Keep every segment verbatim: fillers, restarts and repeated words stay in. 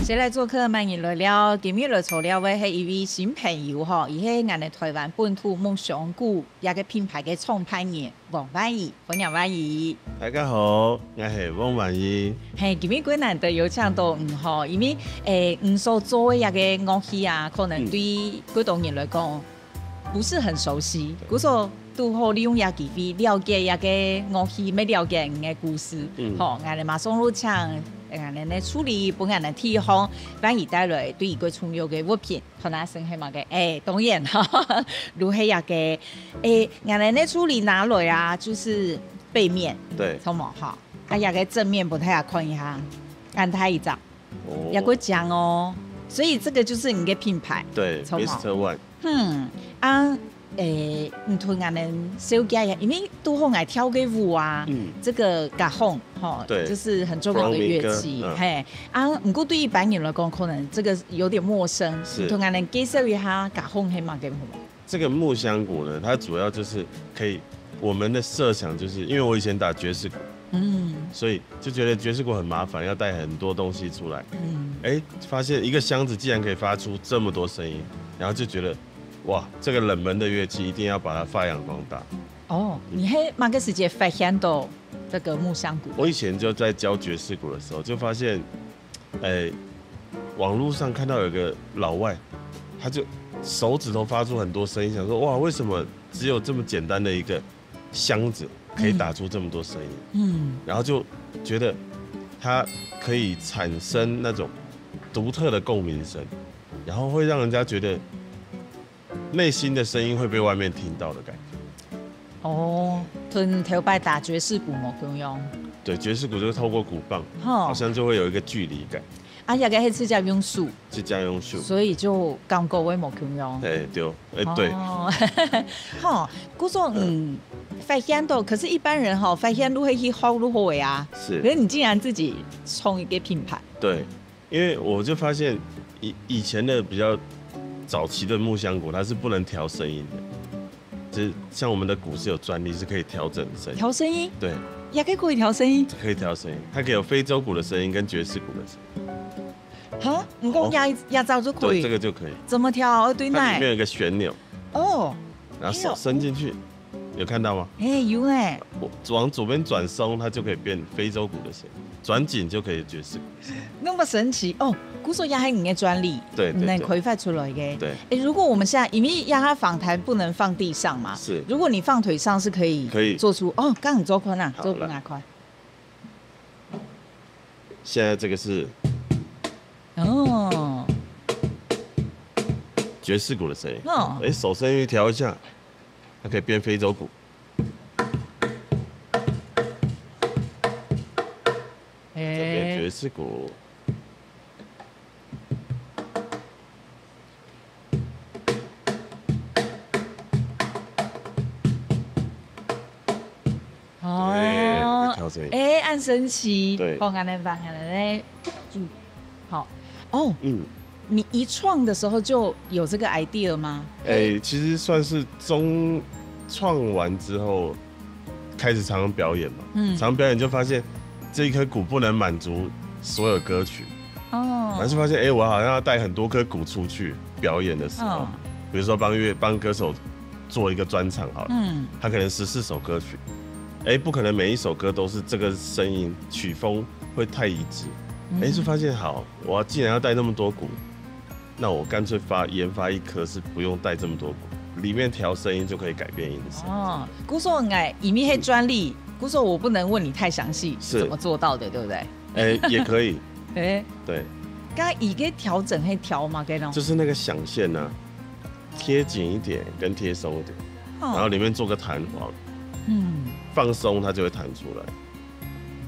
誰來作客，麼人來尞？今日來坐尞个係一位新朋友吼，佢係𠊎等臺灣本土木箱鼓這个品牌个創辦人王煥怡，歡迎煥怡。大家好，𠊎係王煥怡。嘿，今日當難得有請到你吼，因為，欸，你所做个這个樂器啊，可能對幾多人來講，不是很熟悉，故所堵好利用這機會了解這个樂器，乜了解你个故事。嗯。吼，𠊎等馬上就請，呃，𠊎等个助理分𠊎等提供，萬一帶來對一个重要个物品，同大家說係麼个？欸，當然，就係這个，欸，𠊎等个助理拿來啊，就是背面，對。著無？吼，啊，這个正面分大家看一下，恁大一隻。 哦。也過靚哦。所以這个就是你个品牌，對，著無？Mister One。嗯，啊，欸，你同𠊎等紹介一下，因為堵好𠊎跳个舞啊，嗯。這个cajon，吼，對。就是很重要的樂器，Flamenco，嗯。嘿，啊，毋過對一般人來講，可能這个有點陌生，是。你同𠊎等介紹一下cajon係麼个好無？ 這個木箱鼓呢，它主要就是可以，我們的設想就是，因為我以前打爵士鼓，嗯。所以就覺得爵士鼓很麻煩，要帶很多東西出來。嗯。欸，發現一個箱子竟然可以發出這麼多聲音，然後就覺得，哇，這個冷門的樂器一定要把它發揚光大。哦，你係麼个時節發現到這个木箱鼓？我以前就在教爵士鼓的時候，就發現 欸，網路上看到有個老外，他就手指頭發出很多聲音，想說，哇，為什麼只有這麼簡單的一個箱子可以打出這麼多聲音？嗯。嗯。然後就覺得它可以產生那種獨特的共鳴聲，然後會讓人家覺得 內心的聲音會被外面聽到的感覺。哦，同頭擺打爵士鼓無共樣。對，爵士鼓就是透過鼓棒，吼。好像就會有一個距離感。啊，這个係直接用手。直接用手。所以就感覺會無共樣。欸，對，欸，對。哦。吼，故所，嗯，發現到，可是一般人吼，發現就會去學就好个啊。是。可是你竟然自己創一個品牌。對。 因為我就發現以，以前的比較早期的木箱鼓，它是不能調聲音的，就是像我們的鼓是有專利，是可以調整聲音。調聲音？對。也可以可以調聲音？可以調聲音，它可以有非洲鼓的聲音跟爵士鼓的聲音。哈？你講壓，壓造就可以？對，這個就可以。怎麼調？對哪？它裡面有一個旋鈕。哦。然後手伸進去， 有看到嗎？欸，有欸。我往左邊轉鬆，它就可以變非洲鼓的聲音，轉緊就可以爵士鼓。那麼神奇哦，故所也係你个專利，對，對，你能開發出來个。對。欸，如果我們現在，因為這下訪談不能放地上嘛，是。如果你放腿上是可以可以。做出，哦，剛好做看啊，好，做看啊，來。快。現在這個是哦。爵士鼓的聲音。哦。欸，手伸進去調一下， 它可以變非洲鼓，這邊爵士鼓。哦，對，調整。欸，恁神奇。對。好，恁樣吧，恁樣咧。好。哦，嗯。 你一創的時候就有這個idea嗎？欸，其實算是中，創完之後開始常常表演嘛，嗯。常常表演就發現這一顆鼓不能滿足所有歌曲，哦。還是發現，欸，我好像要帶很多顆鼓出去表演的時候，嗯。比如說幫樂，幫歌手做一個專場好了，嗯。他可能十四首歌曲，欸，不可能每一首歌都是這個聲音，曲風會太一致，嗯。欸，就發現好，我既然要帶那麼多鼓， 那我乾脆發，研發一顆是不用帶這麼多鼓，裡面調聲音就可以改變音色。哦，故所𠊎因為係專利，故所我不能問你太詳細，是。怎麼做到的，對不對？欸，也可以。欸。對。該佢个調整係調麼个呢？就是那個響線啊，貼緊一點跟貼鬆一點，哦。然後裡面做個彈簧，嗯。放鬆它就會彈出來。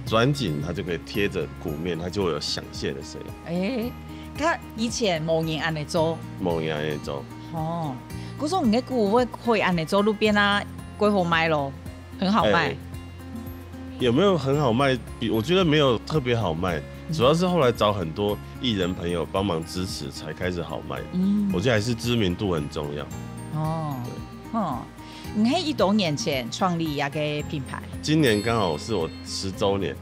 轉緊，它就可以貼著鼓面，它就會有響線的聲音。欸，佢以前無人恁樣做。無人恁樣做。哦，故所你个鼓會可以恁樣做，路邊啊，幾好賣咯，很好賣。欸，有沒有很好賣？比，我覺得沒有特別好賣，嗯。主要是後來找很多藝人朋友幫忙支持，才開始好賣。嗯。我覺得還是知名度很重要。哦，對。哦。 你係幾多年前創立這個品牌？今年剛好是我十週年。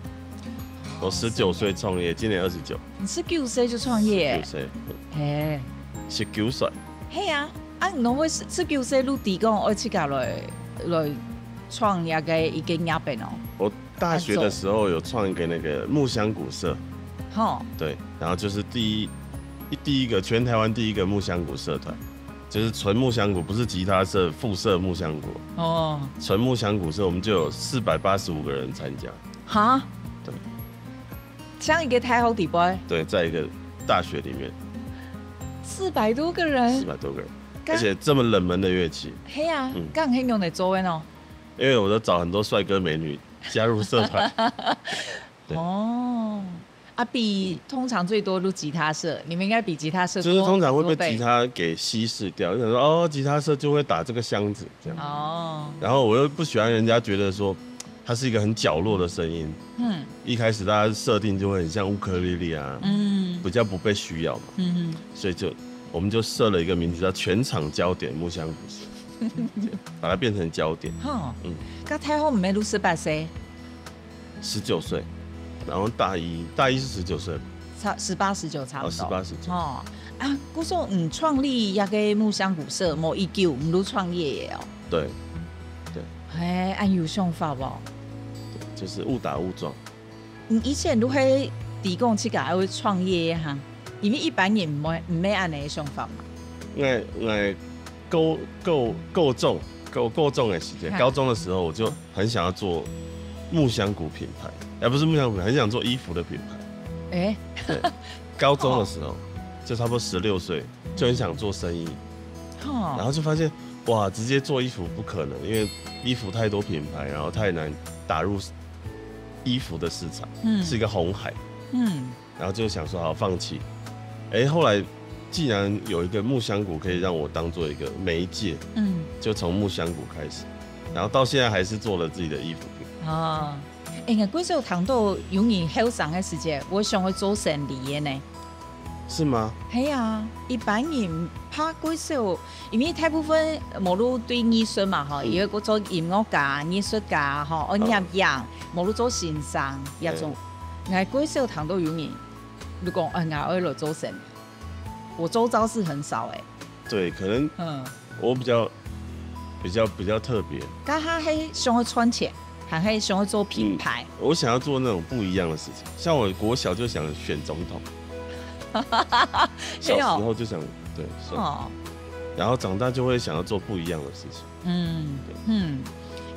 我十九岁创业，今年二十九，你十九岁就创业十九，岁，哎，十九岁，嘿啊，啊，你会十九岁入底讲，我自家来来创业个一个业本哦，我大学的时候有创一个那个木香鼓社，吼，对，然后就是第一第一个全台湾第一个木香鼓社团，就是纯木香鼓，不是吉他社附设木香鼓，哦，纯木香鼓社我们就有四百八十五个人参加，哈，对，像一个太后底背，对，在一个大学里面，四百多个人四，百多个人，干而且这么冷门的乐器，嘿啊嗯，刚很用的座位哦，因为我都找很多帅哥美女加入社团，对哦，啊，比通常最多入吉他社，你们应该比吉他社就是通常会被多多倍吉他给稀释掉，就想说哦，吉他社就会打这个箱子这样。哦，然后我又不喜欢人家觉得说它是一个很角落的声音。嗯一开始大家设定就会很像乌克丽丽啊，嗯比较不被需要嘛，嗯，所以就我们就设了一个名字叫全场焦点木香鼓社，对把它变成焦点。吼，嗯刚太后没入十八岁，十九岁，然后大一大一是十九岁，差十八十九差不哦，多，十八十九，哦，啊，故所你创立一个木香鼓社，无一九你都创业的哦，对，哎，俺有想法不？就是误打误撞。你以前都会提供自家会创业哈，因为一般人没没按呢想法嘛。我我高高高中高高中的时间，嗨高中的时候我就很想要做木香鼓品牌，而不是木香鼓品牌，很想做衣服的品牌。哎，高中的时候，就差不多十六岁，就很想做生意，然吼，后就发现哇，直接做衣服不可能，因为衣服太多品牌，然后太难打入衣服的市场，嗯是一个红海，嗯然后就想说好放弃。哎，后来竟然有一个木香鼓可以让我当做一个媒介，嗯，就从木香鼓开始，然后到现在还是做了自己的衣服品牌。哦，哎，我过去有谈到有人后生的时节，我想要做生意的呢。是吗？系啊，一般人怕过少，因为大部分无论对艺术嘛吼，嗯也有个做音乐家、艺术家吼，哦，嗯攝影，无论做先生，也种，哎，过少谈到有人，如果哎，我要来做生意，我周遭是很少哎，对，可能嗯，我比较比较比较特别，但他还想要赚钱，还还想要做品牌，我想要做那种不一样的事情，像我国小就想选总统，没小时有，候就想对，是哦，然后长大就会想要做不一样的事情。嗯嗯，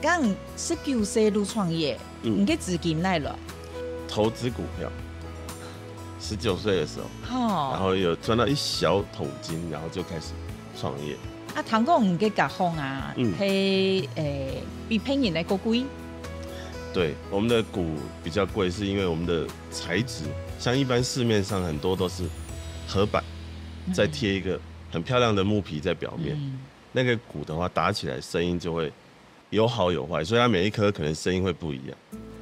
刚十九岁入创业，嗯你个资金来了，投资股票，十九岁的时候，然吼，后有赚到一小桶金，然后就开始创业。啊，谈过你个甲方啊，嗯嘿，诶，比别人的个贵，对，我们的鼓比较贵，是因为我们的材质，像一般市面上很多都是合板，嗯再贴一个很漂亮的木皮在表面。嗯，那个鼓的话，打起来声音就会有好有坏，所以它每一颗可能声音会不一样。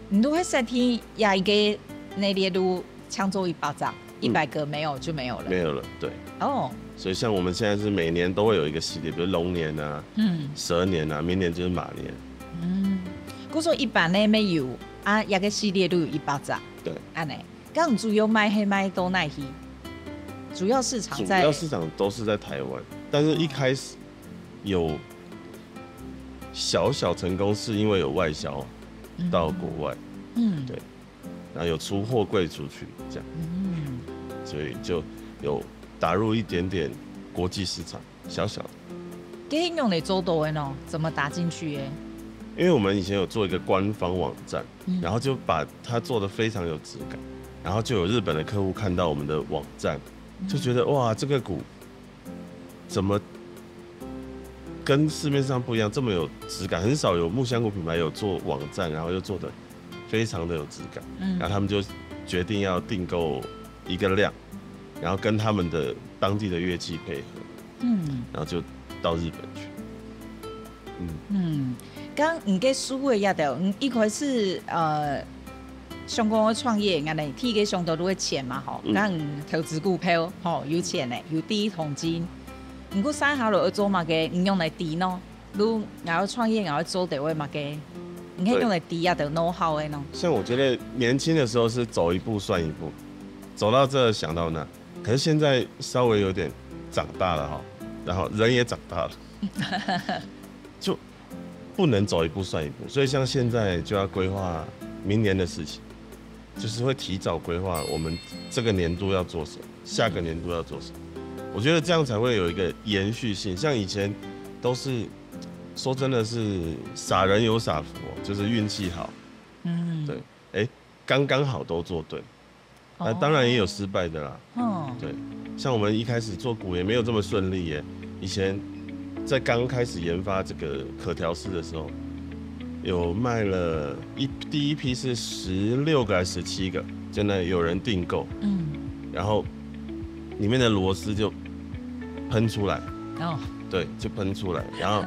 你都会设定压一个那列路抢走一百张，一百个没有就没有了，没有了，对。哦，所以像我们现在是每年都会有一个系列，比如龙年啊、嗯蛇年啊，明年就是马年。嗯，故所一般呢没有啊，压个系列都有一百张，对，按呢，刚主要卖黑卖到哪去？主要市场在主要市场都是在台湾，但是一开始有小小成功，是因为有外销到国外，嗯对，然后有出货柜出去这样，嗯，所以就有打入一点点国际市场，小小的。这用来做到的呢，怎么打进去的？因为我们以前有做一个官方网站，嗯然后就把它做得非常有质感，然后就有日本的客户看到我们的网站，就觉得哇，这个鼓怎么跟市面上不一样，这么有质感？很少有木香鼓品牌有做网站，然后又做得非常的有质感，嗯然后他们就决定要订购一个量，然后跟他们的当地的乐器配合，嗯然后就到日本去。嗯，嗯，刚你个书的也得，嗯，一开始呃，想讲要创业，俺呢第一个想到都会钱嘛吼，嗯刚投资股票吼，有钱呢，有第一桶金，你过三下落要做么个？你用来抵呢？如俺要创业，俺要做得会么个？你係仰般知這兜know-how个呢？像我觉得年轻的时候是走一步算一步，走到这想到那，可是现在稍微有点长大了哈，然后人也长大了，就不能走一步算一步，所以像现在就要规划明年的事情，就是会提早规划我们这个年度要做什么，下个年度要做什么。我觉得这样才会有一个延续性。像以前都是，说真的是傻人有傻福哦，就是运气好。嗯，对，哎，刚刚好都做对。那当然也有失败的啦。嗯，对，像我们一开始做鼓也没有这么顺利耶。以前在刚开始研发这个可调式的时候，有卖了一第一批是十六个还是十七个，真的有人订购。嗯，然后里面的螺丝就喷出来。哦，对，就喷出来，然后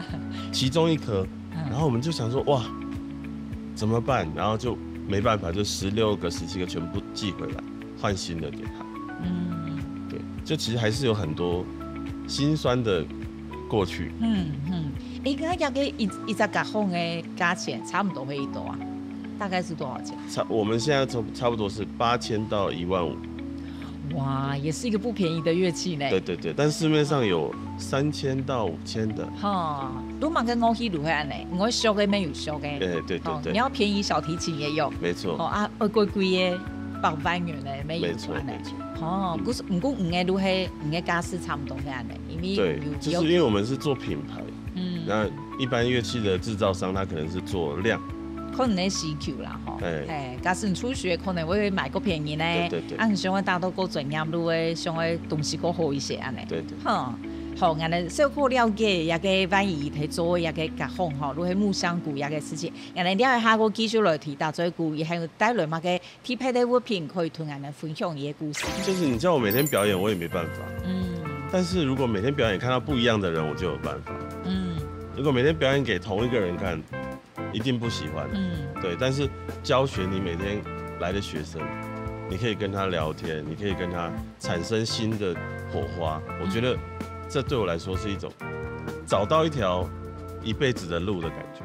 其中一颗，然后我们就想说哇，怎么办？然后就没办法，就十六个、十七个全部寄回来，换新的给他。嗯，对，就其实还是有很多心酸的过去。嗯嗯，应该大概一一只甲方个价钱差不多会多啊？大概是多少钱？差我们现在差差不多是八千到一万五。哇，也是一个不便宜的乐器呢。对对对，但市面上有三千到五千的。哈，你嘛个乐器如何安呢？我学个没有学个。哎，对对对，你要便宜小提琴也有。没错。哦啊，贵贵个百万元呢，没有安呢。没错没错。哦，不是，不过五个如何，五个价是差不多个安呢，因为对，就是因为我们是做品牌，嗯，那一般乐器的制造商他可能是做量。可能个需求啦，吼。哎，假使你初学，可能会买个便宜呢。对对对。啊，你想要达到个专业，你会想要东西个好一些，安呢。对对。哼，好，俺们小可了解，这个万怡在做这个甲方吼，如何木箱鼓这个事情，俺们了解下个继续来提打嘴鼓，也还有带来么个特别的物品可以同俺们分享一个故事。就是你叫我每天表演，我也没办法。嗯，但是如果每天表演看到不一样的人，我就有办法。嗯，如果每天表演给同一个人看，一定不喜欢。嗯，对，但是教学你每天来的学生，你可以跟他聊天，你可以跟他产生新的火花。我觉得这对我来说是一种找到一条一辈子的路的感觉。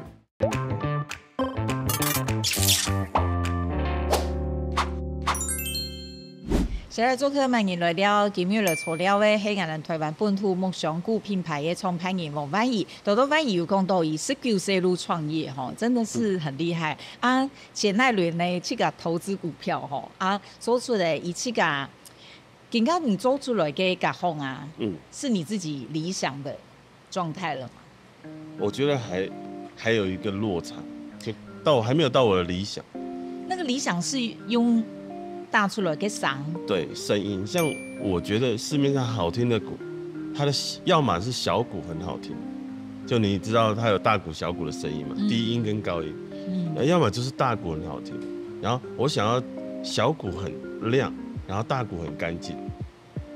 现在做客慢人来了，今日来坐了个是俺们台湾本土木箱鼓品牌个创办人王万怡。 多多万怡有讲到，佢十九岁就创业吼，真的是很厉害啊！前两年呢，自家投资股票吼，啊，做出来佢自家，今天你做出来个甲方啊，嗯，是你自己理想的状态了吗？我觉得还还有一个落差，就到还没有到我的理想。那个理想是用打出来个声，对，声音，像我觉得市面上好听的鼓，它的要么是小鼓很好听，就你知道它有大鼓小鼓的声音嘛，低音跟高音，嗯，要么就是大鼓很好听，然后我想要小鼓很亮，然后大鼓很干净。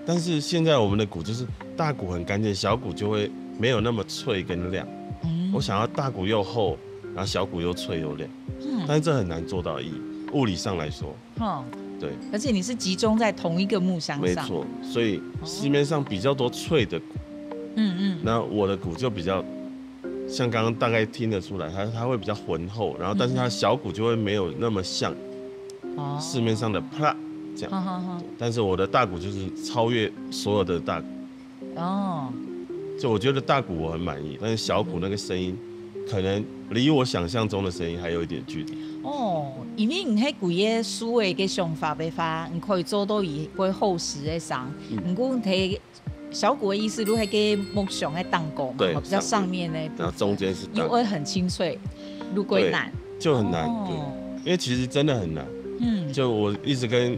但是现在我们的鼓就是大鼓很干净，小鼓就会没有那么脆跟亮。嗯，我想要大鼓又厚，然后小鼓又脆又亮，嗯，但是这很难做到，以物理上来说。 哈，对，而且你是集中在同一个木箱上，没错，所以市面上比较多脆的鼓，嗯嗯，那我的鼓就比较像刚刚大概听得出来，它它会比较浑厚，然后但是它的小鼓就会没有那么像，哦，市面上的啪啦这样，好好好，但是我的大鼓就是超越所有的大鼓。 哦，就我觉得大鼓我很满意，但是小鼓那个声音，可能离我想象中的声音还有一点距离。哦，因为你係个个思维个想法个话，你可以做到一个厚实个声，嗯，不过你个小鼓的意思，就係个木箱个顶高嘛，对，比较上面那部分，然后中间是大鼓，又会很清脆，如果难，对，就很难，哦，对，因为其实真的很难。嗯，就我一直跟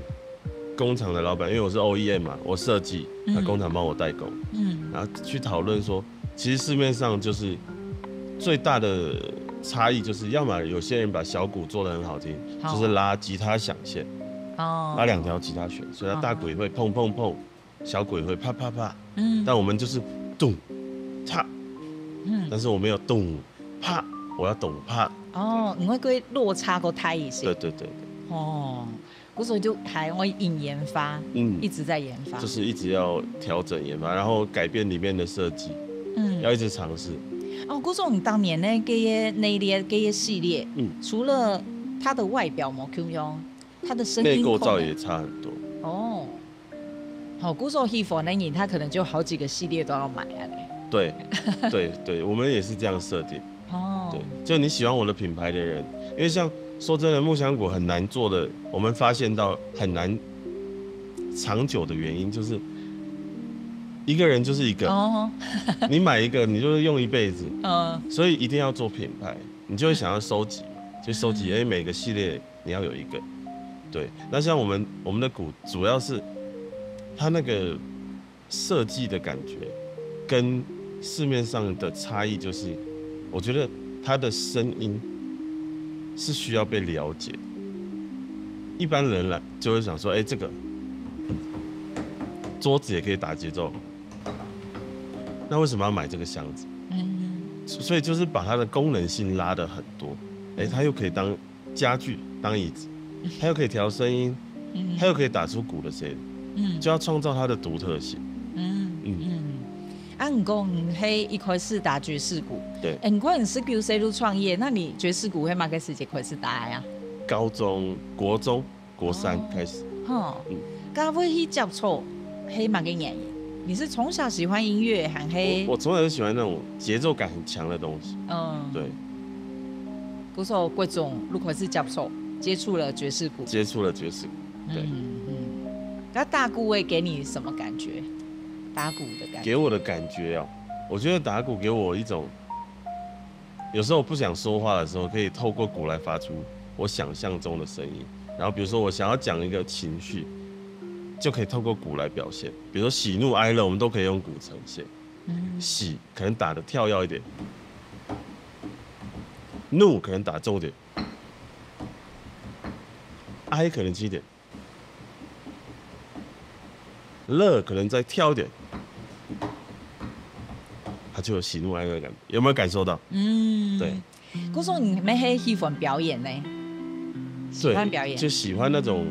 工厂的老板，因为我是 O E M 嘛，我设计，那工厂帮我代工，嗯，然后去讨论说，其实市面上就是最大的差异就是，要么有些人把小鼓做得很好听，好，就是拉吉他响线，哦，拉两条吉他弦，所以它大鼓也会砰砰砰，小鼓也会啪啪啪，嗯，但我们就是咚嚓，嗯，但是我没有咚啪，我要咚啪，哦，你会个落差个大一些，对对对对，哦。 故所就还会硬研发，嗯，一直在研发，就是一直要调整研发，然后改变里面的设计，嗯，要一直尝试。哦，故所你當年呢，這个系列，這个系列，嗯除了它的外表無共樣，它的聲音内构造可能也差很多。哦。好，故所喜歡的人，他可能就好幾個系列都要買啊嘞。对，对对，我们也是这样设定。哦，对，就你喜欢我的品牌的人，因为像说真的，木香鼓很难做的，我们发现到很难长久的原因就是，一个人就是一个，哦，你买一个，你就是用一辈子，嗯所以一定要做品牌，你就会想要收集嘛，就收集，哎，每个系列你要有一个。对，那像我们我们的鼓主要是它那个设计的感觉，跟市面上的差异就是，我觉得它的声音是需要被了解。一般人来就会想说，哎，这个桌子也可以打节奏，那为什么要买这个箱子？嗯所以就是把它的功能性拉得很多，哎，它又可以当家具、当椅子，它又可以调声音，嗯它又可以打出鼓的声音，嗯就要创造它的独特性。嗯嗯。啊，你講你係一開始打爵士鼓，对欸，你講你十九歲就創業，那你爵士鼓係麼个時節開始打的啊？高中、国中、国三开始，吼嗯，該會去接觸，係麼个原因？你是從小喜歡音樂，還係我我从小就喜欢那种节奏感很强的东西。嗯，对，故所國中就開始接觸，接觸了爵士鼓。接触了爵士鼓。对，嗯嗯，該打鼓會給你什麼感覺？打鼓的感覺。给我的感觉哦，我觉得打鼓给我一种，有时候我不想说话的时候，可以透过鼓来发出我想象中的声音。然后比如说我想要讲一个情绪，就可以透过鼓来表现。比如说喜怒哀乐，我们都可以用鼓呈现。嗯喜可能打得跳跃一点，怒可能打重一点，哀可能轻一点，乐可能再跳一点，它就有喜怒哀乐的感觉。有没有感受到？嗯，对。故所你乜係喜歡表演呢？喜歡表演。就喜欢那种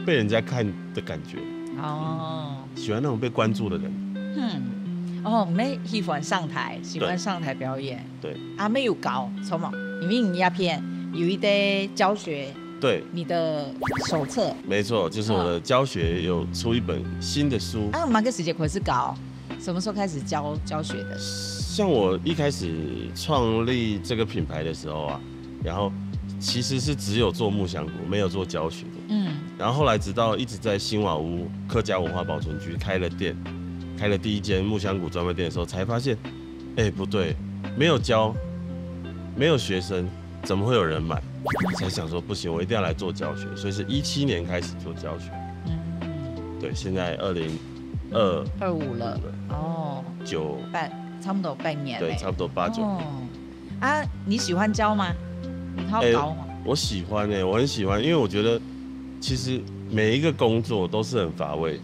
被人家看的感觉，哦，喜欢那种被关注的人。嗯，哦，乜喜歡上台，喜歡上台表演。对啊，乜有教，什麼？因為你那片有一个教學，对，你的手冊。没错，就是我的教学有出一本新的书。啊，麼个時節開始教？什麼時候開始教教學的？像我一开始创立这个品牌的时候啊，然后其实是只有做木香鼓，没有做教学的。嗯然后后来直到一直在新瓦屋客家文化保存区开了店，开了第一间木香鼓专卖店的时候，才发现，哎，不对，没有教，没有学生，怎么会有人买？才想说不行，我一定要来做教学，所以是一七年开始做教学，嗯，对，现在二零二二五了，哦，九，半差不多半年嘞。对，差不多八九。哦，啊，你喜歡教嗎？你好哎教嗎？我喜欢哎、我很喜欢，因为我觉得其实每一个工作都是很乏味，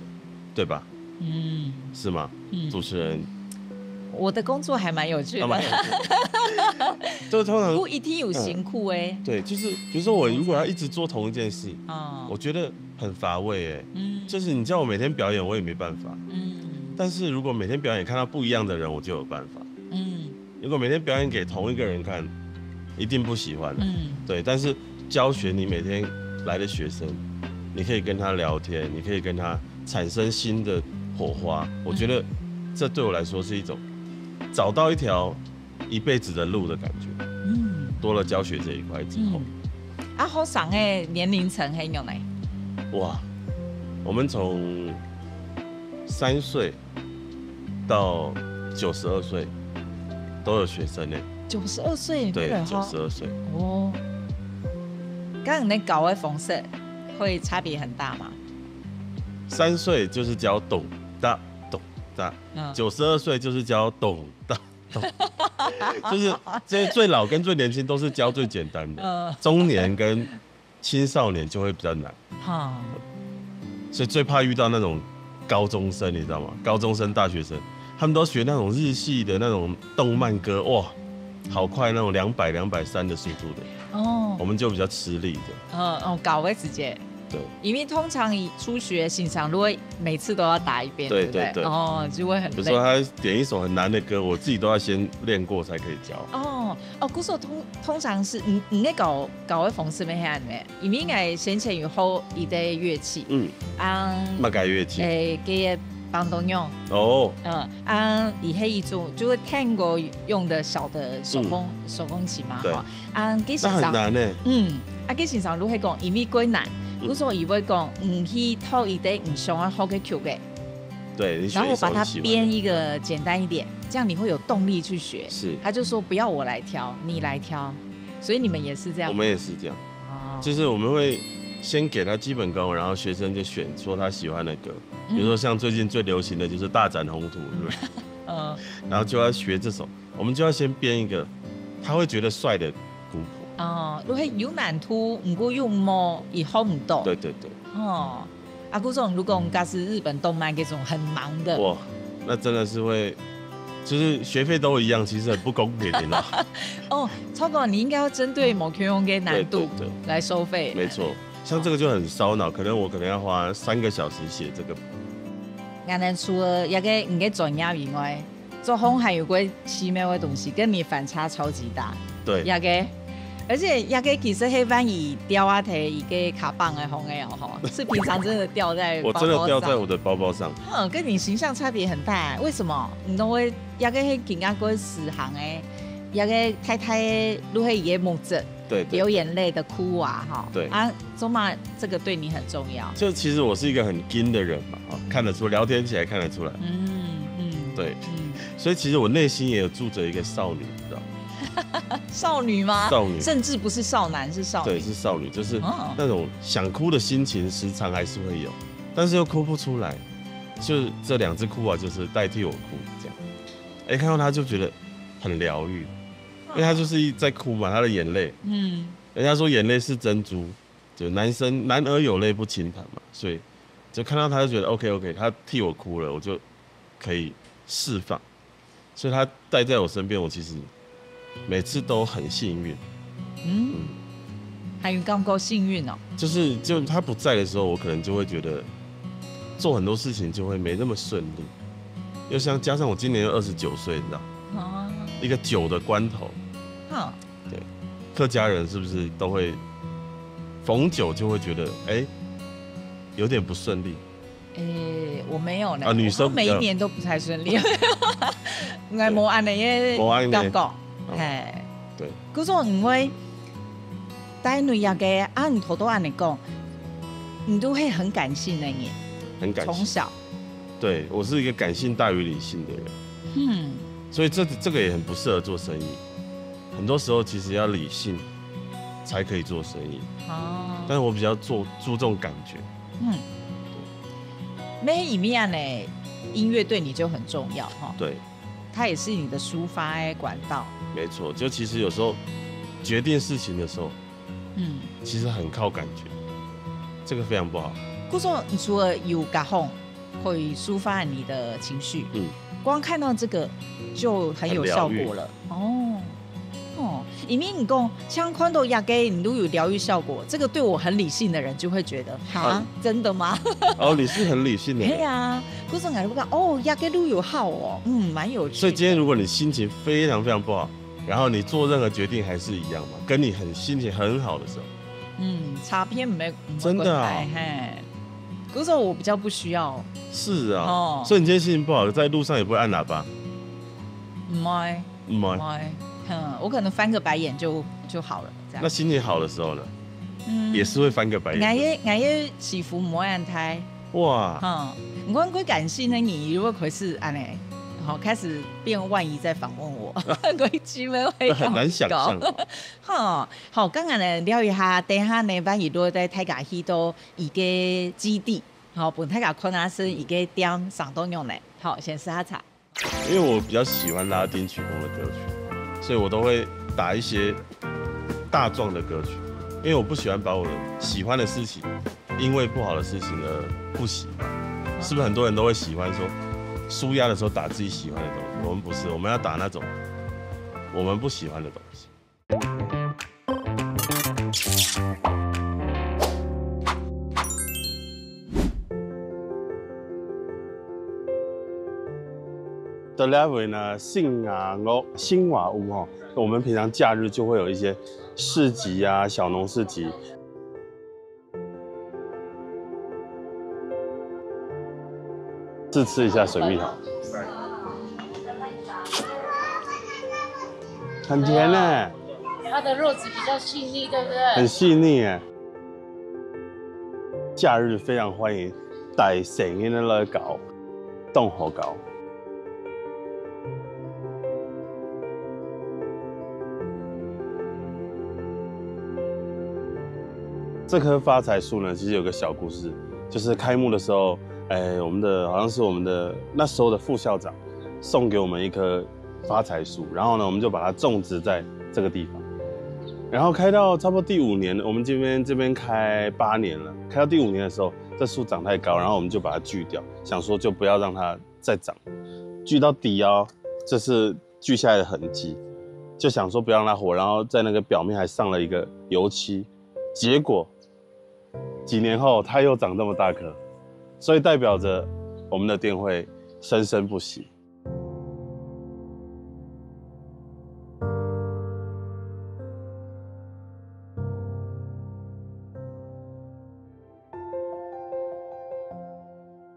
对吧？嗯是吗？嗯，主持人，我的工作还蛮有趣的，干嘛？就通常不一定有辛苦哎。对，就是比如说我如果要一直做同一件事，哦，我觉得很乏味哎、嗯就是你叫我每天表演，我也没办法。嗯但是如果每天表演看到不一样的人，我就有办法。嗯如果每天表演给同一个人看，一定不喜欢的。嗯对，但是教学你每天来的学生，你可以跟他聊天，你可以跟他产生新的火花。我觉得这对我来说是一种找到一条一辈子的路的感觉。嗯多了教学这一块之后，嗯，啊，學生个年齡層係仰呢？哇，我们从三岁到九十二岁都有学生呢。九十二歲，对，哈九十二岁。哦，跟你那搞的方式会差别很大吗？三岁就是教咚哒咚哒，嗯九十二岁就是教咚哒咚，就是这些最老跟最年轻都是教最简单的，嗯，中年跟青少年就会比较难。哈，所以最怕遇到那种高中生，你知道吗？高中生、大学生，他们都学那种日系的那种动漫歌，哇，好快那种两百、两百三的速度的，哦我们就比较吃力的。哦哦，搞个时节，对。因为通常你初学先生都会每次都要打一遍，对不对？对对对。哦，就会很累。有时候他点一首很难的歌，我自己都要先练过才可以教。哦哦，故所通通常是你你个教教个方式咩样呢？因为我先前有学一个乐器，嗯，啊，么个乐器？诶，个棒豆娘。哦，嗯，啊，伊迄一种就是 tango 用的小的手风、手风琴嘛，对。哈。啊，其实上，那很难呢。嗯，啊，其实上如果讲，因为过难，嗯。如果伊会讲，嗯，去偷一点你想要好个曲个，对，你选一首你喜欢的。然后把它编一个简单一点，这样你会有动力去学。是。他就说不要我来挑，你来挑，所以你们也是这样。我们也是这样。哦。就是我们会先给他基本功，然后学生就选说他喜欢的歌，比如说像最近最流行的就是《大展宏图》，对不对？嗯。然后就要学这首，我们就要先编一个他会觉得帅的姑婆。哦，如果有难度，毋过又无，也好毋到。对对对。哦，啊，故所如果假使日本动漫这种很忙的，哇，那真的是会，就是学费都一样，其实很不公平的啦。哦，超哥，你应该要针对某个用个难度对对对。来收费。没错，像这个就很烧脑，可能我可能要花三个小时写这个。俺们除了那个你个专业以外， 做风还有个奇妙的东西，跟你反差超级大。对。那个，而且那个其实黑番以雕啊提一个卡棒的风的哦吼，是平常真的吊在我真的吊在我的包包上。嗯，跟你形象差别很大。为什么？你都会那个黑金啊个时行哎，那个太太的，如黑也木子。 对对对。流眼泪的哭啊，哈。对。啊，周妈，这个对你很重要。就其实我是一个很硬的人嘛，哈，看得出，聊天起来看得出来。嗯嗯。对。嗯。所以其实我内心也有住着一个少女，你知道吗？少女吗？少女。甚至不是少男，是少女。对，是少女，就是哦。那种想哭的心情时常还是会有，但是又哭不出来，就是这两只哭啊，就是代替我哭这样。哎，看到她就觉得很疗愈，因为她就是一在哭嘛，她的眼泪。嗯。 人家说眼泪是珍珠，就男生男儿有泪不轻弹嘛，所以就看到她就觉得 OK OK，她替我哭了，我就可以释放，所以她待在我身边，我其实每次都很幸运。嗯，还有感觉幸运哦。就是就她不在的时候，我可能就会觉得做很多事情就会没那么顺利，又像加上我今年又二十九岁，你知道，哦。一个九的关头，哈。 对，客家人是不是都会逢九就会觉得，哎，有点不顺利？诶，我没有呢，啊，女生比较，我好像每一年都不太顺利。应该无安尼个感觉，无安尼。哦。嘿。对。可是因为戴女也个，啊，你头都安尼讲，你都会很感性的耶，很感性。从小。对，我是一个感性大于理性的人。嗯。所以这，这个也很不适合做生意。 很多时候其实要理性才可以做生意。哦。但是我比较做，注重感觉。嗯。那一面呢，音乐对你就很重要哈。对。它也是你的抒发的管道。没错，就其实有时候决定事情的时候，嗯。其实很靠感觉，这个非常不好。故所你除了有甲风，可以抒发你的情绪，嗯。光看到这个就很有效果了。很疗愈。哦。哦，因为你讲，像看到这个，你都有疗愈效果，这个对我很理性的人就会觉得，哈，啊。真的吗？哦，你是很理性的人。对啊，可是我会讲，哦，这个都有好哦，嗯，蛮有趣的。所以今天如果你心情非常非常不好，然后你做任何决定还是一样嘛，跟你很，心情很好的时候。嗯，差别没，没真的啊。几大，嘿。可是我比较不需要。是啊。哦。所以你今天心情不好，在路上也不会按喇叭？不会。 嗯嘛。不会，哼，我可能翻个白眼就，就好了，这样。那心情好的时候呢？嗯。也是会翻个白眼。俺也，俺也起伏没安胎。哇。哼，你看，过感性的你，如果可是安呢，好，开始变万一在访问我，过去没会很难想象。哈，好，刚刚呢，聊一下，等一下呢，万一如果带大家去到一个基地，好，分大家看下是一个店上到用呢。好，先试下茶。 因为我比较喜欢拉丁曲风的歌曲，所以我都会打一些大众的歌曲，因为我不喜欢把我的喜欢的事情，因为不好的事情而不喜欢。是不是很多人都会喜欢说，舒压的时候打自己喜欢的东西？我们不是，我们要打那种我们不喜欢的东西。到這位呢，新雅屋，新雅屋吼，我們平常假日就會有一些市集啊，小農市集。試吃一下水蜜桃，很甜呢、它的肉质比较细腻，对不对？很细腻哎。假日非常歡迎帶細人仔來搞，當好搞。這棵發財樹呢，其實有個小故事，就是開幕的時候，哎，我們的好像是我們的那時候的副校長送給我們一棵發財樹，然後呢，我們就把它種植在這個地方。然後開到差不多第五年，我們這邊這邊開八年了，開到第五年的時候，這樹長太高，然後我們就把它鋸掉，想說就不要讓它再長，鋸到底哦，這是鋸下來的痕跡，就想說不要讓它活，然後在那個表面還上了一個油漆，結果幾年後它又長這麼大棵，所以代表著我們的店會生生不息。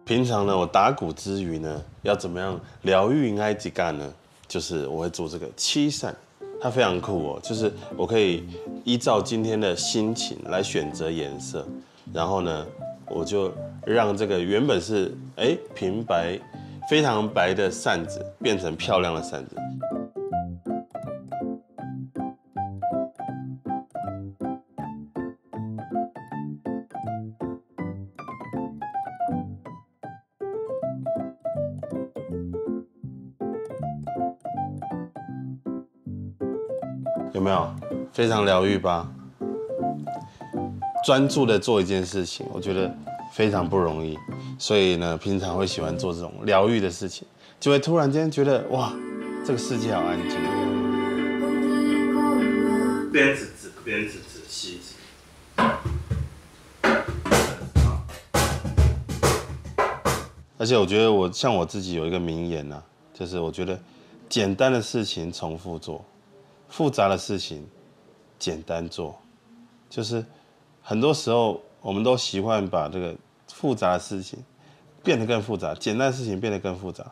平常呢，我打鼓之餘呢，要怎麼樣療癒我自家呢？就是我會做這個漆扇，它非常酷哦，就是我可以依照今天的心情來選擇顏色，然後呢，我就讓這個原本是哎平白非常白的扇子變成漂亮的扇子。 有沒有？非常療癒吧？專注的做一件事情，我覺得非常不容易，所以呢，平常會喜歡做這種療癒的事情，就會突然間覺得哇，這個世界好安靜。邊仔指，邊仔指，食指。而且我覺得我像我自己有一個名言啊，就是我覺得簡單的事情重複做，複雜的事情簡單做。就是很多時候我們都習慣把這個複雜的事情變得更複雜，簡單的事情變得更複雜。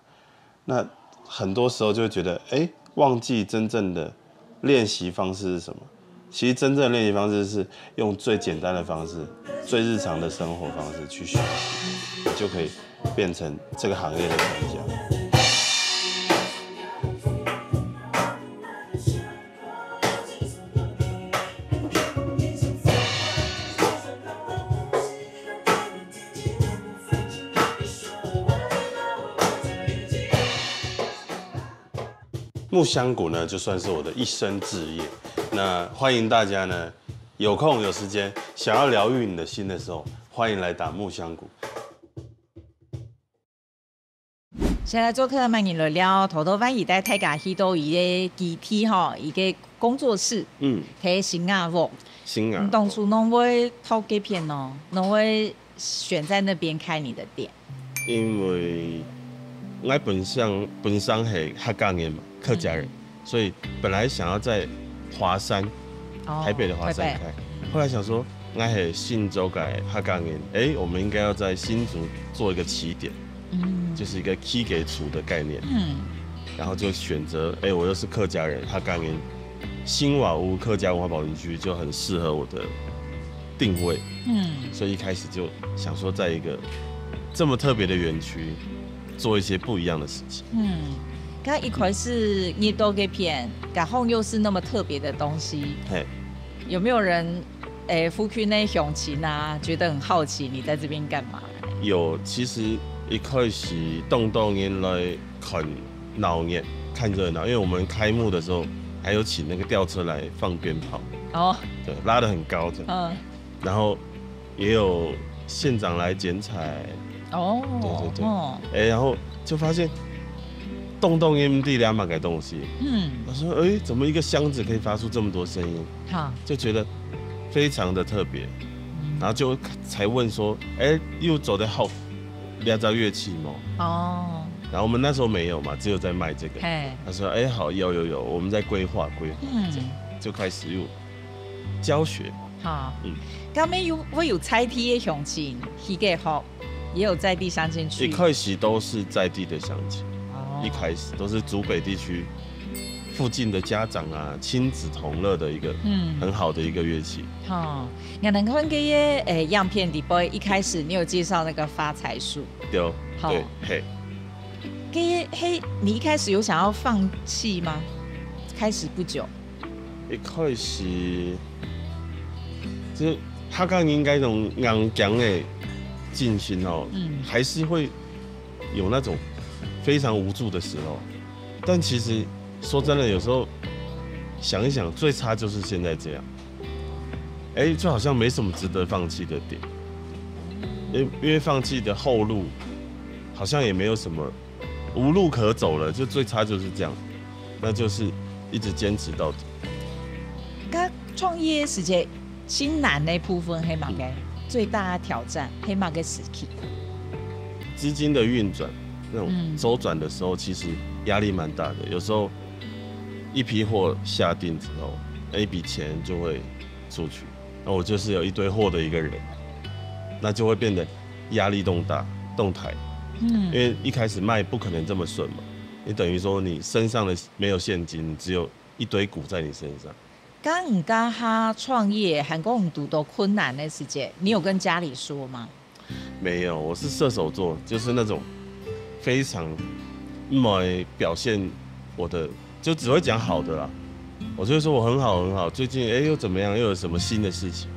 那很多時候就會覺得，哎，忘記真正的練習方式是什麼。其實真正的練習方式是用最簡單的方式、最日常的生活方式去學習，你就可以變成這個行業的專家。 木香鼓呢，就算是我的一生志業。那歡迎大家呢，有空有時間，想要療癒你的心的時候，歡迎來打木香鼓。先來做客，歡迎來尞，頭頭萬一帶大家去到一個基地吼，一個工作室，嗯，係新雅屋。新雅。你當初仰會到這片哦？仰會選在那邊開你的店？因為我本身本身係客家人嘛，客家人，所以本來想要在華山，哦台北的華山台開，後來想說，我係新竹个客家人，哎，我們應該要在新竹做一個起點，嗯就是一個起家厝的概念。嗯然後就選擇，哎，我又是客家人，客家人，新雅屋客家文化保存區就很適合我的定位，嗯所以一開始就想說，在一個這麼特別的園區做一些不一樣的事情。嗯。剛一開始你到這片，然後又是那麼特別的東西，嘿，有沒有人，誒，附近的鄉親啊，覺得很好奇你在這邊幹嘛？有，其實一開始當多人來看鬧熱，看熱鬧，因為我們開幕的時候還有請那個吊車來放鞭炮，哦，對，拉得很高這樣，嗯然後也有縣長來剪綵，哦，對對對哦，哎，然後就發現當多人毋知這麼个東西，嗯，我說，哎，怎麼一個箱子可以發出這麼多聲音？好，就覺得非常的特別，嗯然後就才問說，哎，又做得學這隻樂器嗎？哦，然后我们那时候没有嘛，只有在卖这个。嘿，他说：“哎，好，有有有，我们在规划规划。”嗯这样就开始有教学。好，嗯刚刚有我有在地的乡亲，去个学，也有在地乡亲去。一开始都是在地的乡亲，哦一开始都是竹北地区附近的家长啊、亲子同乐的一个嗯很好的一个乐器。好，我们看这些诶样片里边，一开始你有介绍那个发财树，对，好对，嘿，这些嘿，你一开始有想要放弃吗？开始不久，一开始就是他刚应该从硬强的进行哦，嗯还是会有那种非常无助的时候。但其实说真的，有时候想一想，最差就是现在这样。哎，就好像没什么值得放弃的点，因因为放弃的后路好像也没有什么，无路可走了，就最差就是这样，那就是一直坚持到底。刚创业时间，新难的部分，黑马该最大的挑战，黑马个时期。资金的运转，那种嗯周转的时候，其实压力蛮大的。有时候一批货下定之后，那一笔钱就会出去，那我就是有一堆货的一个人，那就会变得压力动大、动态。因嗯为一开始卖不可能这么顺嘛，你等于说你身上的没有现金，你只有一堆股在你身上。刚你刚他创业，还讲你堵到困难的时间，你有跟家里说吗？没有，我是射手座，就是那种非常没表现我的，就只会讲好的啦。我就会说我很好很好，最近哎又怎么样，又有什么新的事情，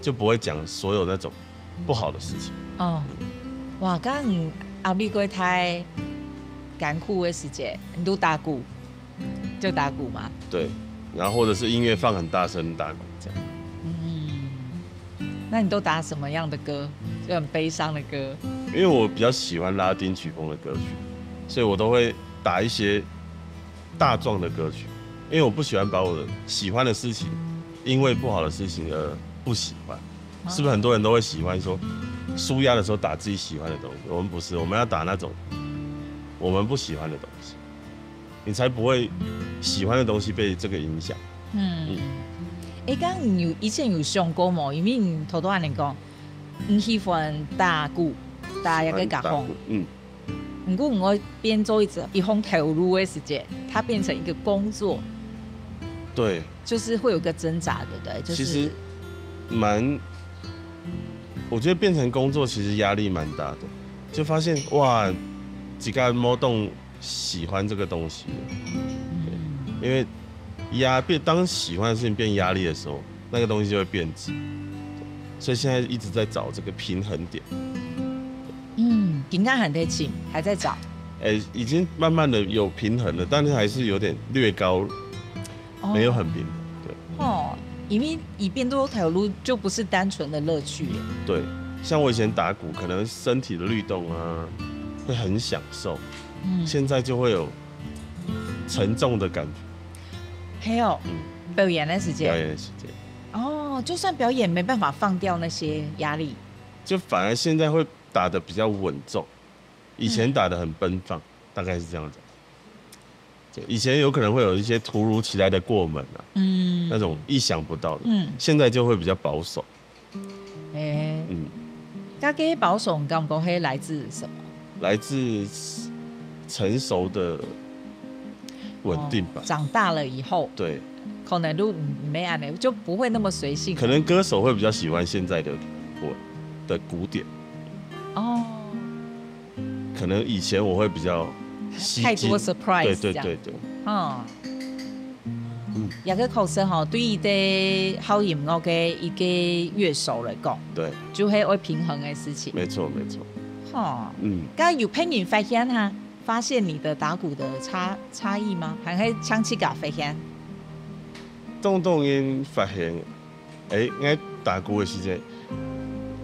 就不会讲所有那种不好的事情。哦，哇，刚你压力过太艱苦的时间，你都打鼓，就打鼓嘛。对，然后或者是音乐放很大声打鼓这样。嗯，那你都打什么样的歌？就很悲伤的歌。因为我比较喜欢拉丁曲风的歌曲，所以我都会打一些大众的歌曲，因为我不喜欢把我的喜欢的事情，因为不好的事情而不喜欢。是不是很多人都会喜欢说，舒压的时候打自己喜欢的东西？我们不是，我们要打那种我们不喜欢的东西，你才不会喜欢的东西被这个影响。嗯，哎，刚刚你有以前有想过无？因为你头头安尼讲，你喜欢打鼓，打一个打鼓风，嗯，不过我变做一只一項頭路的時節，它變成一個工作，对，就是會有個掙扎，對不對？就是其实蛮，我觉得变成工作其实压力蛮大的，就发现哇，自家没当喜欢这个东西，因为压变当喜欢的事情变压力的时候，那个东西就会变质，所以现在一直在找这个平衡点。嗯，緊緊還在尋，還在找，哎，已经慢慢的有平衡了，但是还是有点略高，哦没有很平衡。对哦，因為一變多頭路就不是單純的樂趣了。对，像我以前打鼓，可能身体的律动啊，会很享受，嗯，现在就会有沉重的感觉。還有嗯表演的時表節，演的时间，哦，就算表演沒辦法放掉那些壓力，就反而现在会打得比较稳重，以前打得很奔放，大概是这样子。对，以前有可能会有一些突如其来的过门啊，嗯那种意想不到的，嗯，现在就会比较保守。哎，嗯，大概保守，你感覺係來自什麼？来自成熟的稳定吧哦。長大了以後，对，可能就沒恁呢，就不會那麼隨性。可能歌手会比较喜欢现在的我的鼓点，哦，可能以前我会比较吸睛太多 surprise 对对這樣对对，哦。也个確實吼，對於這好音樂个一個樂手來講，对，就係愛平衡的事情。没错没错，吼，嗯。該有別人發現哈，發現你的打鼓的差差異嗎？還係像自家發現？當當然發現，哎，應該打鼓的時節，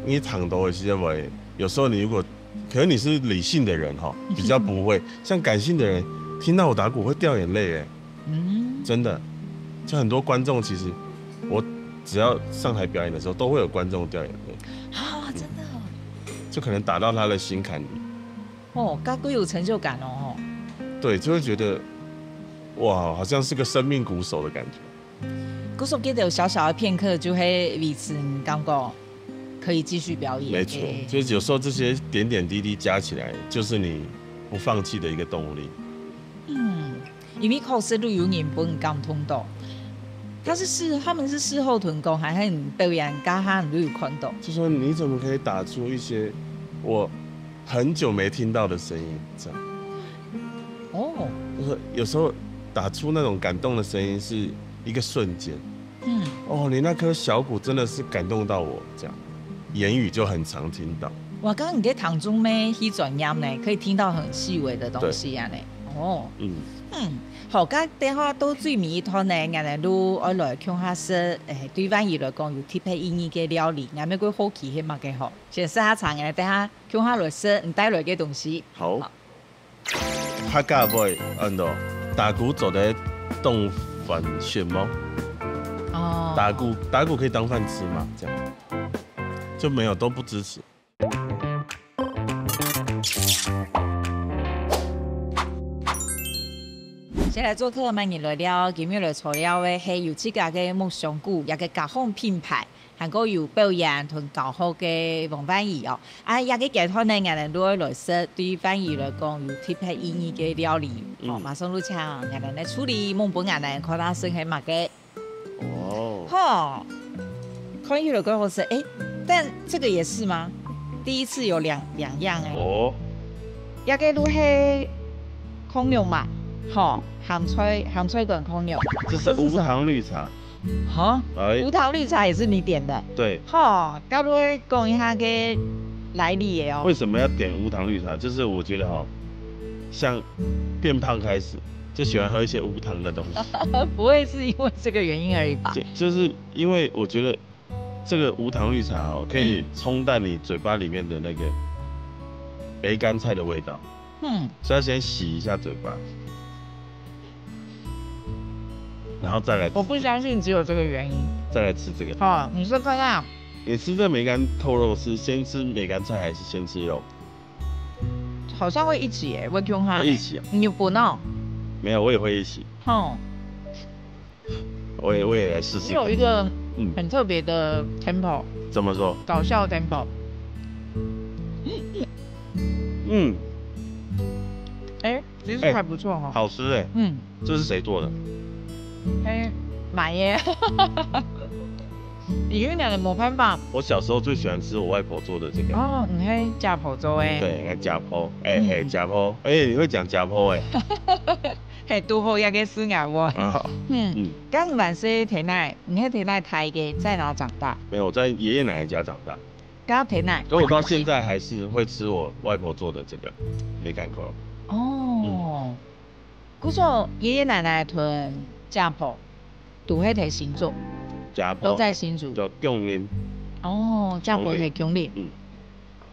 你唱到的時節會，有時候你如果，可能你是理性的人哈，比較不會，像感性的人，聽到我打鼓會掉眼淚哎，嗯，真的，就很多觀眾其實，我只要上台表演的時候，都會有觀眾掉眼淚，啊，真的哦，就可能打到他的心坎裡。哦，該幾有成就感哦，吼。對，就會覺得，哇，好像是個生命鼓手的感覺。故所這兜小小的片刻，就會維持你感覺可以繼續表演。沒錯，欸。就是有時候這些點點滴滴加起來，就是你不放棄的一個動力。嗯，因為確實都有人分你感動到。他是事，他們是事後同你講，還是你表演該下你都有看到？就說你怎麼可以打出一些我很久沒聽到的聲音，這樣。哦。就是有時候打出那種感動的聲音是一個瞬間。嗯。哦，你那顆小鼓真的是感動到我，這樣。言語就很常聽到。哇，剛剛你在當中咩去轉音呢，可以聽到很細微的東西啊呢。對。哦。嗯。嗯，好，該等下到最尾一段呢，𠊎等都愛來共下食，誒，對萬怡來講有特別意義个料理，𠊎乜過好奇係麼个吼。先食下茶，𠊎等下共下來食你帶來个東西。好。好。客家話安到打鼓做得當飯食無？哦。打鼓，打鼓可以當飯吃嘛，這樣。就沒有，都不支持。先來做客，歡迎來尞，今日來坐尞个係有自家个木箱鼓，這个家鄉品牌，還過有表演同教學个王萬怡哦。啊，這个階段呢，𠊎等都愛來食對萬怡來講有特別意義个料理。哦，嗯。馬上就請𠊎等个助理，問分𠊎等看下係麼个。 哦。吼，看起來怪好食，誒，但這個也是嗎？第一次有兩，兩樣誒。哦。這个都係炕肉嘛，吼，鹹菜，鹹菜跟炕肉。這是無糖綠茶。哈？哎。無糖綠茶也是你點的？對。吼，該不會講一下个來歷的哦。為什麼要點無糖綠茶？就是我覺得哦，像變胖開始， 就喜歡喝一些無糖的東西。不會是因為這個原因而已吧？就，就是因為我覺得這個無糖綠茶哦，可以沖淡你嘴巴裡面的那個梅乾菜的味道。嗯。所以要先洗一下嘴巴，然後再來，我不相信只有這個原因。再來吃這個。好，你說看看。你吃這梅乾扣肉是先吃梅乾菜還是先吃肉？ 好像會一起耶，會共下。會一起啊？你有分哦？沒有，我也會一起。吼。我也，我也來試試看。你有一個，嗯。很特別的tempo。怎麼說？搞笑tempo。嗯。誒，其實還不錯哈。誒，好吃誒。嗯。這是誰做的？誒，買耶。 你有兩個模範吧？我小時候最喜歡吃我外婆做的這個。哦，你係家婆做誒。對，𠊎家婆，誒，嗯。誒，家婆，誒，你會講家婆誒。係，堵好這個字眼哦。啊，嗯，嗯。該你還係在哪？你係在哪大个，在哪長大？沒有，我在爺爺奶奶家長大。該在哪？所以我到現在還是會吃我外婆做的這個梅乾扣肉。哦。嗯。 故所爺爺奶奶同家婆都係在新竹，家婆都在新竹。在芎林。哦，家婆在芎林。嗯。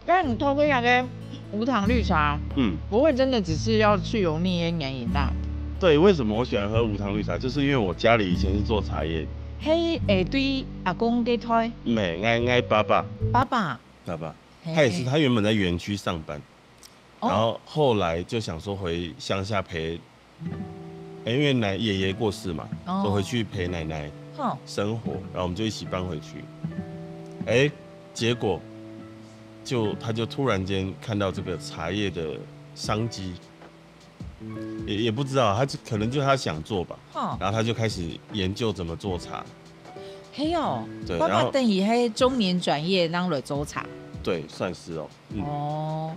但你透過那個無糖綠茶，嗯。不會真的只是要去油膩的原因啦。對，為什麼我喜歡喝無糖綠茶？就是因為我家裡以前是做茶葉。係，誒，對阿公該代。沒，𠊎，𠊎爸爸。爸爸。爸爸，嘿，他也是，嘿。他原本在園區上班。 哦。然後後來就想說回鄉下陪，誒，因為奶，爺爺過世嘛，哦。就回去陪奶奶，哼。生活，然後我們就一起搬回去。誒，結果就，他就突然間看到這個茶葉的商機，也，也不知道，他就，可能就是他想做吧，哼。然後他就開始研究怎麼做茶。係哦，對，爸爸，然後等於係中年轉業，正來做茶。對，算是哦，嗯。哦。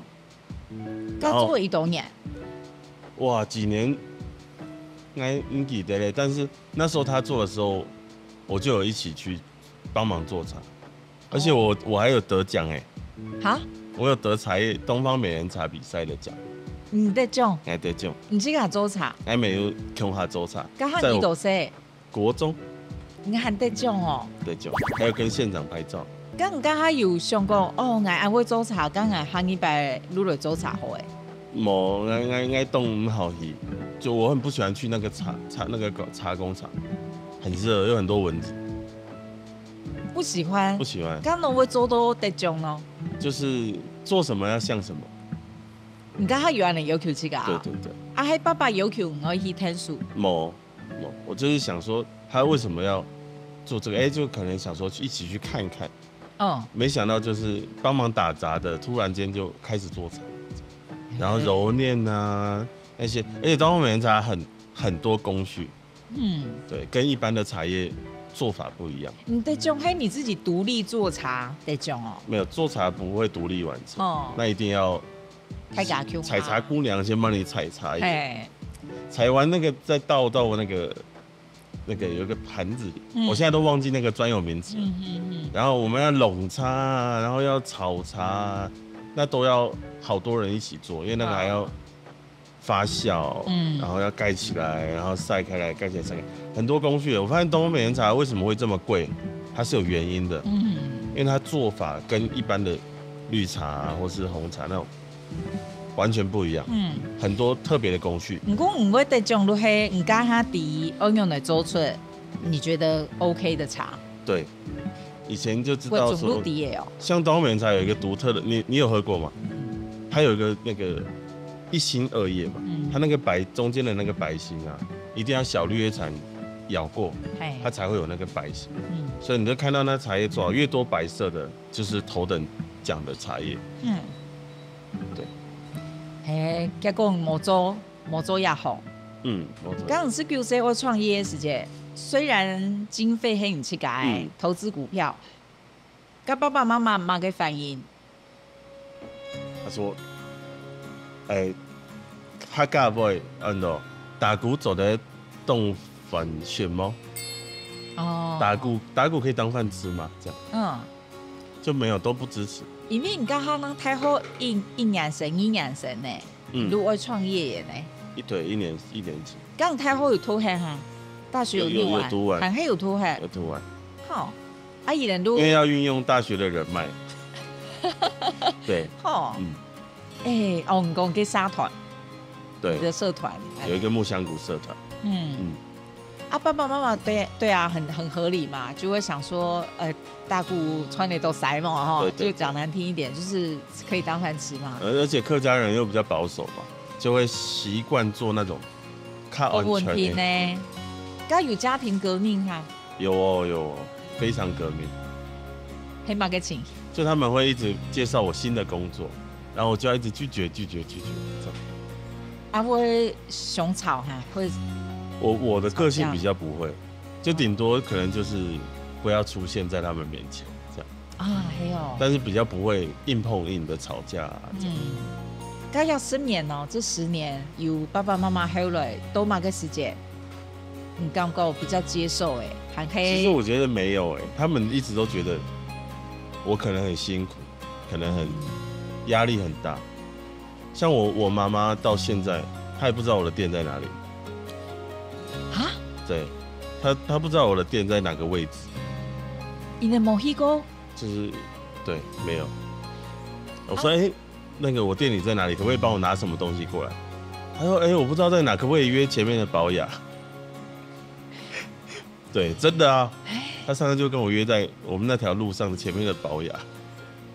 該做了幾多年？哇，幾年，𠊎毋記得了，但是那時候他做的時候，我就有一起去幫忙做茶，而且我，哦。我還有得獎誒。哈？我有得茶葉，東方美人茶比賽的獎。你得獎？𠊎得獎。你自家做茶？𠊎乜有共下做茶。該下你幾多歲？在我 國中。你還得獎哦。得獎，還有跟縣長拍照。該你該下有想講，哦，𠊎恁會做茶，該𠊎下一擺就來做茶好誒。無，𠊎，𠊎，𠊎當毋好去，就我很不喜歡去那個茶，茶，那個茶工廠，很熱，有很多蚊子。不喜歡？不喜歡。該仰會做到得獎呢？就是做什麼要像什麼。你家下有恁樣要求自家啊？对对对，啊，係爸爸要求你愛去聽書。某某，我就是想说他为什么要做这个，哎，就可能想说一起去看看，嗯，没想到就是帮忙打杂的，突然间就开始做茶，然后揉捻啊那些，而且东方美人茶很很多工序，嗯，对，跟一般的茶叶做法不一样。你得种係你自己独立做茶得种哦。没有做茶不会独立完成，哦那一定要开始去采茶姑娘先帮你采茶叶，嘿，采完那个再倒到那个那个有一个盘子里，嗯我现在都忘记那个专有名词了。嗯嗯嗯，然后我们要拢茶啊，然后要炒茶啊，那都要好多人一起做，因为那个还要发酵，嗯然后要盖起来，然后晒开来，盖起来晒开来，很多工序。我发现东方美人茶为什么会这么贵，它是有原因的，嗯因为它做法跟一般的绿茶啊或是红茶那种完全不一样，嗯。很多特别的工序。毋过毋过得种就係你家下知愛用来做出你觉得 OK 的茶，对，以前就知我总道说不知的哦。像东方美人茶有一个独特的，你你有喝过吗？它有一个那个一心二叶嘛，嗯它那个白中间的那个白心啊，一定要小绿叶蝉咬过，嘿，它才会有那个白心。嗯所以你就看到那茶叶做好越多白色的，就是头等奖的茶叶。嗯，对，嘿，结果无做，无做也好。嗯，我懂。刚十九岁我创业的时节，虽然经费很自家的，嗯投资股票，甲爸爸妈妈么个反应？他说，哎，客家话安到打鼓做得当饭吃吗？哦，打鼓打鼓可以当饭吃吗？这样嗯，就没有都不支持。因为你刚刚呢，太后一一年生、二年生呢，嗯，如果创业的呢，一对一年一年级刚太后有偷黑哈，大学有有念有读完还还有偷黑有，读完，好，啊，伊人都因为要运用大学的人脉。对，好，嗯，哎，哦，你讲个社团，你对，的社团，哎有一个木香鼓社团，嗯嗯。啊，爸爸妈妈对对啊，很很合理嘛，就会想说，呃，打鼓穿的都塞嘛哈，对对就讲难听一点，就是可以当饭吃嘛。而而且客家人又比较保守嘛，就会习惯做那种较我问安全的。题呢，该有家庭革命哈，有哦有哦，非常革命。黑马个请，就他们会一直介绍我新的工作，然后我就要一直拒绝拒绝拒绝这样。啊，会熊吵哈，会我我的个性比较不会，就顶多可能就是不要出现在他们面前这样，啊，还有，但是比较不会硬碰硬的吵架啊。嗯，该要十年哦，这十年有爸爸妈妈后来多么个时间，你感觉比较接受哎，还可以，其实我觉得没有哎、他们一直都觉得我可能很辛苦，可能很压力很大。像我我妈妈到现在，她也不知道我的店在哪里。啊，对，她她不知道我的店在哪个位置，你的某一个就是对，没有。我说哎、那个我店里在哪里？可不可以帮我拿什么东西过来？她说哎、我不知道在哪，可不可以约前面的保雅？对，真的啊，她上次就跟我约在我们那条路上的前面的保雅。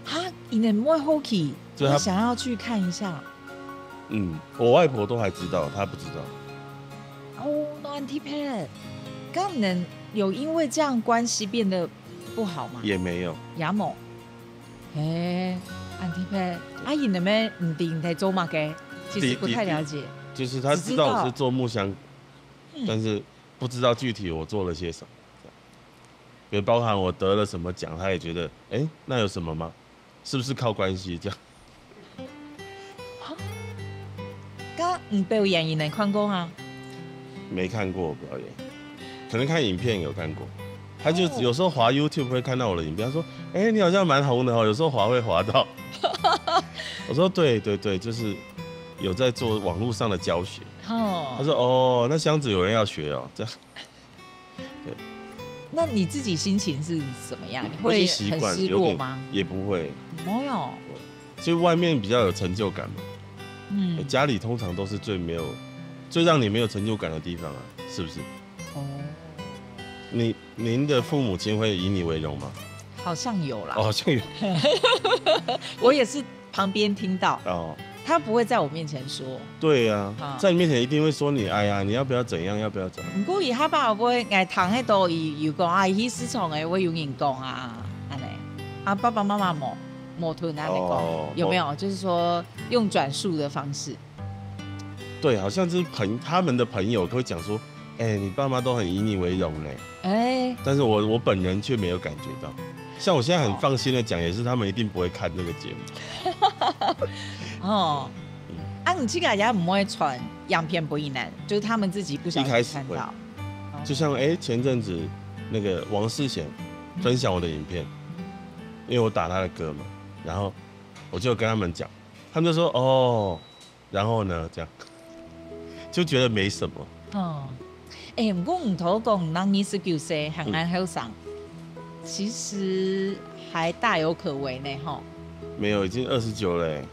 啊，你的莫好奇，对他我想要去看一下。嗯，我外婆都还知道，她不知道。哦，那很特别，刚能有因为这样关系变得不好吗？也没有。也没，哎，很特别。阿姨那边你听在做么个？其实不太了解。就是她知道我是做木香，但是不知道具体我做了些什么。也包含我得了什么奖，她也觉得，哎，那有什么吗？是不是靠关系这样？刚你表演你能看过啊？没看过我表演，可能看影片有看过。她就哦有时候滑 YouTube 会看到我的影片，她说：“哎、你好像蛮红的哦。”有时候滑会滑到。我说：“对对对，就是有在做网络上的教学。”她哦，说：“哦，那箱子有人要学哦。”这样那你自己心情是怎么样？你我已会经习惯，很失有点落吗？也不会。没有，所以外面比较有成就感嘛。嗯，家里通常都是最没有、最让你没有成就感的地方啊，是不是？哦，你您的父母亲会以你为荣吗？好像有啦，哦，好像有我也是旁边听到。哦。他不会在我面前说。对呀、啊在你面前一定会说你，哎呀，你要不要怎样，要不要怎样？毋过伊下擺會，𠊎聽得到伊有講啊，伊去市場个會有人講啊，安尼。啊，爸爸妈妈無，無同安尼講，哦有没有？就是说用转述的方式。对，好像是朋他们的朋友会讲说，哎、你爸妈都很以你为荣呢。哎，但是我我本人却没有感觉到。像我现在很放心的讲，也是他们一定不会看这个节目。哦，啊，你自家也毋會傳影片分佢呢，就是他们自己不小一开始心看到。就像哎、前阵子那个王世贤分享我的影片，因为我打他的歌嘛，然后我就跟他们讲，他们就说哦，然后呢这样，就觉得没什么。哦，哎，毋过你头讲，人二十九岁还蛮后生，其实还大有可为呢，吼。没有，已经二十九了欸，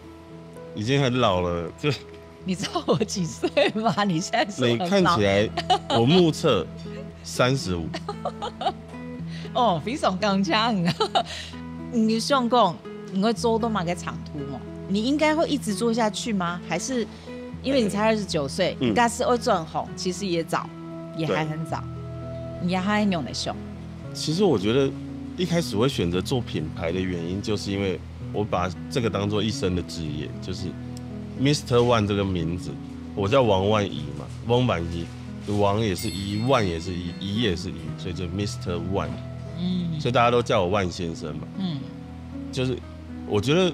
已经很老了。就你知道我几岁吗？你现在说你很老看起来，我目测三十五。哦，非常感谢你。你想讲，你会做到么个程度吗？你应该会一直做下去吗？还是因为你才二十九岁，嗯应该是会转行，其实也早，也还很早，你也还很勇的想。其实我觉得一开始会选择做品牌的原因，就是因为我把这个当做一生的志业，就是 Mister One 这个名字，我叫王万怡嘛，翁萬怡，王也是怡，萬也是怡，怡也是怡，所以就 Mister One，嗯所以大家都叫我万先生嘛。嗯就是我觉得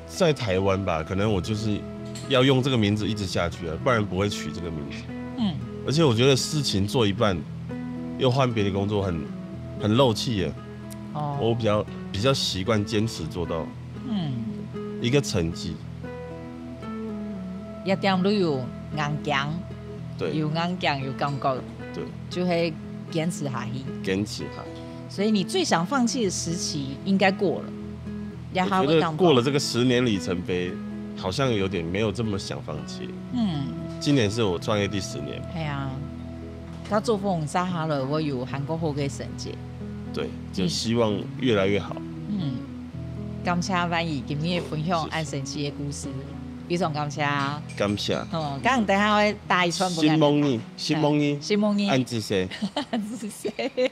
在台湾吧，可能我就是要用这个名字一直下去啊，不然不会取这个名字。嗯而且我觉得事情做一半，又换别的工作很很漏气耶。哦我比较比较习惯坚持做到嗯，一个成绩。一点都有硬劲，对有硬劲有感觉，对，就会坚持下去。坚持哈。所以你最想放弃的时期应该过了，然后我觉得过了这个十年里程碑，好像有点没有这么想放弃。嗯，今年是我创业第十年，系啊，到做凤杀下了，我有韩国后个审计。对，就希望越来越好。嗯，感谢万怡今日分享谢谢安神奇的故事，非常感谢。感谢。哦，刚等下会打一串不承蒙你，承蒙你，承蒙你，按仔细。谢谢。